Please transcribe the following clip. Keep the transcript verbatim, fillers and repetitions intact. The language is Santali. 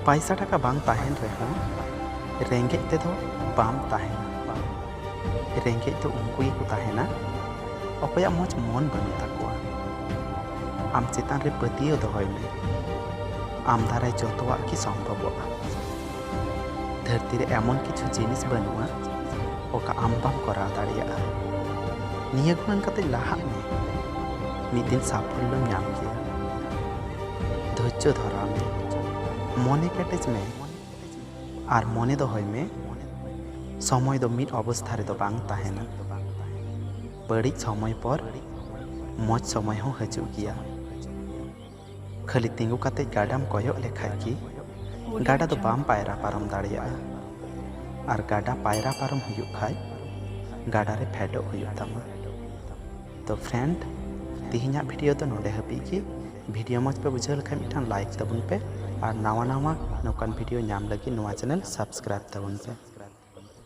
ᱯᱟᱭᱥᱟ ᱴᱟᱠᱟ ᱵᱟᱝ ᱛᱟᱦᱮᱱ ᱨᱮᱦᱚᱸ, ᱨᱮᱸᱜᱮᱡ ᱛᱮᱫᱚ ᱵᱟᱢ ᱛᱟᱦᱮᱱᱟ᱾ ᱨᱮᱸᱜᱮᱡ ᱫᱚ ᱩᱱᱠᱩ ᱜᱮᱠᱚ ᱛᱟᱦᱮᱱᱟ, ᱚᱠᱚᱭᱟᱜ ᱢᱚᱡᱽ ᱢᱚᱱ ᱵᱟᱹᱱᱩᱜ ᱛᱟᱠᱚᱣᱟ᱾ ᱟᱢ ᱪᱮᱛᱟᱱ ᱨᱮ ᱯᱟᱹᱛᱭᱟᱹᱣ ᱫᱚᱦᱚᱭ ᱢᱮ, ᱟᱢ ᱫᱟᱨᱟᱭ ᱡᱚᱛᱚᱣᱟᱜ ᱜᱮ ᱥᱚᱢᱵᱷᱚᱵᱚᱜᱼᱟ᱾ ᱫᱷᱟᱹᱨᱛᱤ ᱨᱮ ᱮᱢᱚᱱ ᱠᱤᱪᱷᱩ ᱡᱤᱱᱤᱥ ᱵᱟᱹᱱᱩᱜᱼᱟ, ᱚᱠᱟ ᱟᱢ ᱵᱟᱢ ᱠᱚᱨᱟᱣ ᱫᱟᱲᱮᱭᱟᱜᱼᱟ᱾ ᱱᱤᱭᱟᱹ ᱜᱩᱱᱟᱹᱱ ᱠᱟᱛᱮ ᱞᱟᱦᱟᱜ ᱢᱮ, ᱢᱤᱫ ᱫᱤᱱ ᱥᱟᱯᱷᱚᱞᱞᱚᱢ ᱧᱟᱢ ᱜᱮᱭᱟ᱾ ᱫᱷᱳᱨᱡᱚ ᱫᱷᱚᱨᱟᱣ ᱢᱮ, ᱢᱚᱱᱮ ᱠᱮᱴᱮᱡ ᱢᱮ, ᱟᱨ ᱢᱚᱱᱮ ᱫᱚᱦᱚᱭ ᱢᱮ, ᱥᱚᱢᱚᱭ ᱫᱚ ᱢᱤᱫ ᱚᱵᱚᱥᱛᱷᱟ ᱨᱮᱫᱚ ᱵᱟᱝ ᱛᱟᱦᱮᱱᱟ᱾ ᱵᱟᱹᱲᱤᱡ ᱥᱚᱢᱚᱭ ᱯᱚᱨ ᱢᱚᱡᱽ ᱥᱚᱢᱚᱭ ᱦᱚᱸ ᱦᱤᱡᱩᱜ ᱜᱮᱭᱟ᱾ ᱠᱷᱟᱹᱞᱤ ᱛᱤᱸᱜᱩ ᱠᱟᱛᱮ ᱜᱟᱰᱟᱢ ᱠᱚᱭᱚᱜ ᱞᱮᱠᱷᱟᱡ ᱜᱮ ᱜᱟᱰᱟ ᱫᱚ ᱵᱟᱢ ᱯᱟᱭᱨᱟ ᱯᱟᱨᱚᱢ ᱫᱟᱲᱮᱭᱟᱜᱼᱟ, ᱟᱨ ᱜᱟᱰᱟ ᱯᱟᱭᱨᱟ ᱯᱟᱨᱚᱢ ᱦᱩᱭᱩᱜ ᱠᱷᱟᱡ ᱜᱟᱰᱟ ᱨᱮ ᱯᱷᱮᱰᱚᱜ ᱦᱩᱭᱩᱜ ᱛᱟᱢᱟ᱾ ᱛᱚ friend, ᱛᱮᱦᱮᱧᱟᱜ video ᱫᱚ ᱱᱚᱰᱮ ᱦᱟᱹᱵᱤᱡ ᱜᱮ᱾ Video ᱢᱚᱡᱽ ᱯᱮ ᱵᱩᱡᱷᱟᱹᱣ ᱞᱮᱠᱷᱟᱡ ᱢᱤᱫᱴᱟᱝ like ᱛᱟᱵᱚᱱ ᱯᱮ, ᱟᱨ ᱱᱟᱣᱟ ᱱᱟᱣᱟ ᱱᱚᱝᱠᱟᱱ video ᱧᱟᱢ ᱞᱟᱹᱜᱤᱫ ᱱᱚᱣᱟ channel subscribe ᱛᱟᱵᱚᱱ ᱯᱮ᱾